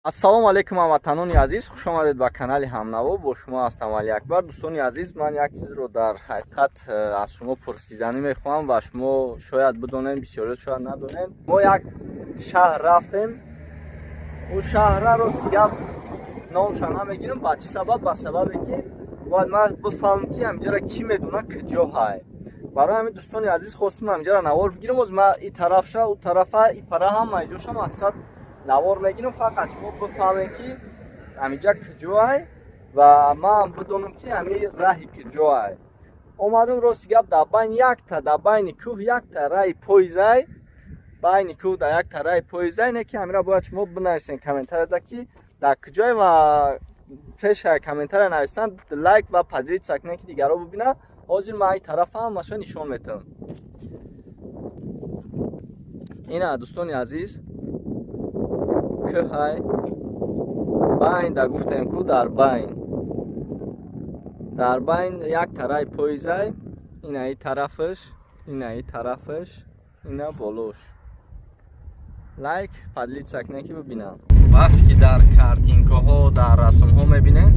Ассалому алайкум ҳамватанони азиз, хуш омадед ба канали Ҳамнаво. Бо шумо ҳастам Али Акбар. Дӯстони азиз, ман як чизро дар ҳақиқат аз шумо пурсиданӣ мехоҳам ва шумо шояд бидонед, бисёриё шояд надонед. Мо як шаҳр рафтем, ӯ шаҳра рости гап номша намегирам. Ба чӣ сабаб? Ба сабабе ки бояд ман бифаҳмам, ки ҳаминҷара кӣ медона куҷо ҳай. Барои ҳамин, дӯстони азиз, хостум ҳаминҷара навор бигирам. Оз ман и тарафша, ӯ тарафа, и пара, ҳама ҷоша мақсад навор мегирам, фақат шумо бифаҳмед, ки ҳаминҷа куҷоай ва ман бидонам, ки ҳамин раҳи куҷоай. Омадам, рости гап, дар байни якта, дар байни кӯҳ якта раҳи поизай, байни кӯҳ дар якта раҳи поизай. Не ки ҳамира бояд шумо бинависен комментарияда, ки дар куҷое, ва пеша комментария навистан лайк ва поделиться кунед, ки дигарро бибинад. Ҳозир ман ин тарафа ҳамаша нишон метавам. Ина, дӯстони азиз, кӯҳай байн да гуфтем ку, дар байн, дар байн як тараи поизай. Инаи тарафаш, инаи тарафаш, ина болош. Лайк, поделиться кунед, ки бибинам. Вақте ки дар картинкаҳо, дар расмҳо мебинед,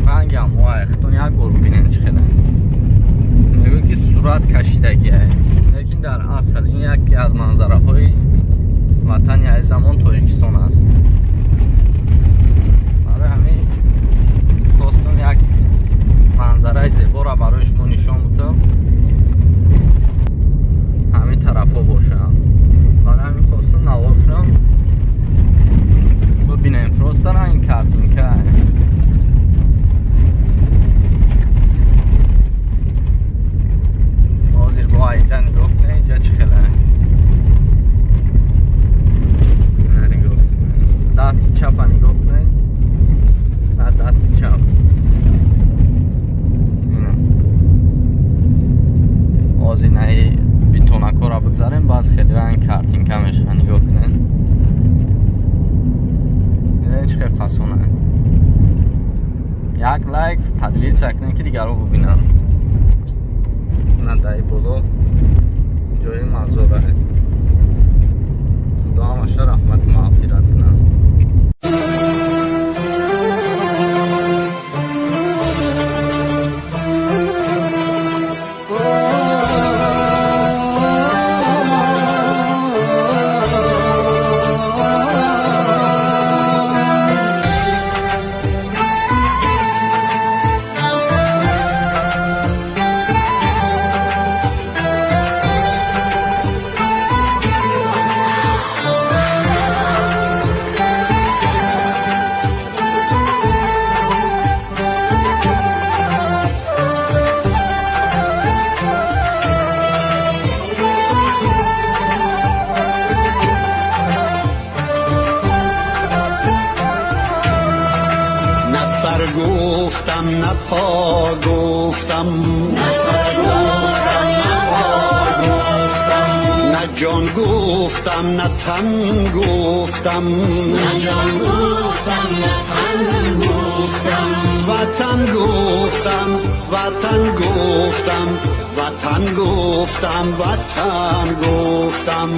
рангам вай, худтон як бор бибинед, чӣ хеле мегӯяд, ки сурат кашидагиай, лекин дар асл ин яке аз манзараҳои ватани азизамон Тоҷикистон аст. Барои ҳамин хостум як манзараи зеборо барои шумо нишон будам, ҳамин тарафҳо бошад. Барои ҳамин хостум навор кунам, бибинем. Просто на ин картинка. Ҳозир бо инҷа нигоҳ кунед, инҷа чӣ хеле. Нигоҳ, дасти чапа нигоҳ кунед, на дасти чап. Ҳозир наи битонакҳоро бигзарем, баъд хеле ранг картинка мешавад. Нигоҳ кунед, дидед, чӣ хел фасона. Як лайк, поделиться кунед, ки дигарро бибинанд. На даи боло ҷои мазора. Худо ҳамаша раҳмату мағфират кунад. نه سر گفتم نه پا گفتم، نه سر گفتم نه پا گفتم، نه جان گفتم نه تن گفتم، نه جان گفتم نه تن گفتم، وطن گفتم، وطن گفتم، وطن گفتم، وطن گفتم.